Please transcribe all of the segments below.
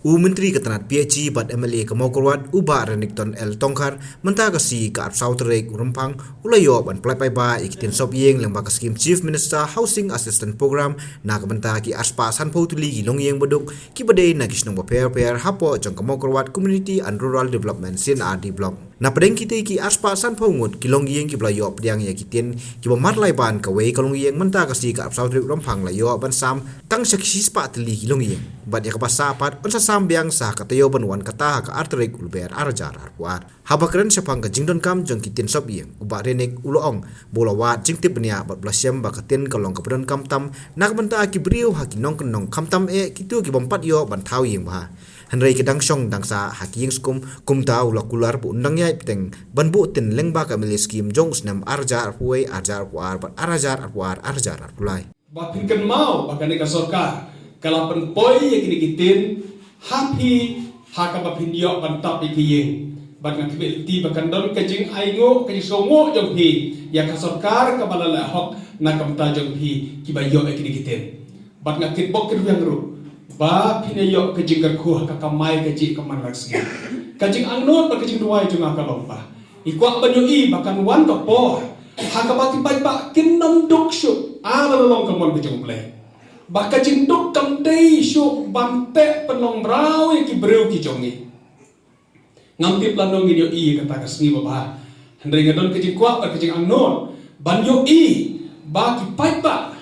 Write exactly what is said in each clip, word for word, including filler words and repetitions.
U Myntri ka tnat P H E bad M L A ka Mawkyrwat, u Bah Renikton L Tongkhar, mynta ka sngi ka arphew saw tarik u Rymphang, u la ïoh ban pyllait paidbah ïa ki tien sop ïing lyngba ka skhim Chief Minister Housing Assistance Programme na ka bynta ki arspah sanphew tylli ki longïing baduk kiba dei na ki shnong bapher bapher hapoh jong ka Mawkyrwat Community and Rural Development C and R D Block. Na pdeng kitei ki arspah sanphew ngut ki longïing kiba la ïoh pdiang ïa ki tien kiba marlai ban kawei ka longïing mynta ka sngi ka arphew saw tarik u Rymphang la ïoh ban sam tang sha ki shispah tylli ki longïing. Bad ïa kaba sah pat yn sa sam biang sa ha ka taïew ban wan kata ha ka ar tarik u Lber ar hajar arphew ar. Haba kren shaphang ka jingdonkam jong ki tien sop ïing, u Bah Renik u la ong ba u la wad jingtip bniah bad ba la shem ba ka tien ka long kaba donkam tam na ka bynta ki briew ha ki nongkyndong, khamtam eh kito ki bym pat ïoh ban thaw ïing bha. Hynrei ki dang shong dang sah ha ki ïing skum, kumta u la kular ba un dang ïaid bteng ban buh tien lyngba ka M L A skhim jong u snem ar hajar arphew wei, ar hajar arphew ar bad ar hajar arphew ar, ar hajar arphew lai. Ba phin kynmaw ba kane ka sorkar ka la pynpoi ïa kine ki tien ha phi ha kaba phin ïoh ban tap ïa ki ïing. Bad nga khmih lynti ba kan don ka jingainguh, ka jingsngewnguh jong phi ïa ka sorkar kaba la leh hok na ka bynta jong phi kiba ïoh ïa kine ki tien. Bad nga kitbok kitrwiang ruh ba phin ïoh ka jingkyrkhu ha ka kamai kajih ka man la ka sngi. Ka jingangnud bad ka jingduwai jong nga ka long ba ngi kwah ban ïohi ba kan wan ka por ha kaba ki paidbah kin nym duk shuh ha la ka long ka mon ka jong U Blei. Ba ka jingduk kam dei shuh ban teh pynlong mraw ïa ki briew ki jong ngi. Ngam tip lano ngin ïohi ïa kata ka sngi babha. Hynrei nga don ka jingkwah bad ka jingangnud ban ïohi ba ki paidbah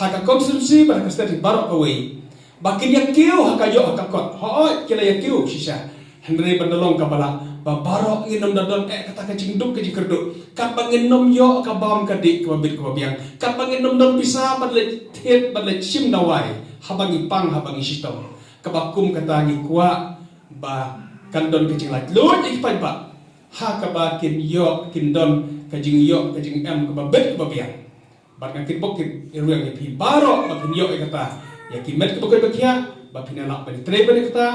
ha ka constituency bad ha ka state baroh kawei ba kin ïakiew ha ka ïoh ha ka kot. Hooid, ki la ïakiew shisha. Hynrei ban da long kaba lah ba baroh ngin nym da don eh kata ka jingduk ka jingkyrduh. Katba ngin nym ïoh ka bam ka dih kaba bit kaba biang. Katba ngin nym don pisa ban leit thied ban leit shim dawai haba ngi pang haba ngi shitom. Kaba kum kata ngi kwah ba kan don ka jinglaitluid ïa ki paidbah ha kaba kin ïoh, kin don ka jingïoh ka jingem kaba bit kaba biang. Bad nga kitbok kitrwiang ïa phi baroh ba phin ïoh ïa kata, ïa ki met kiba koit ba khiah, ba phin ïalap ban trei ban ïa kata,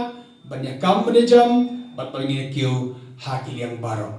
ban ïakam ban ïajam, bad ban ïakiew ha ki liang baroh.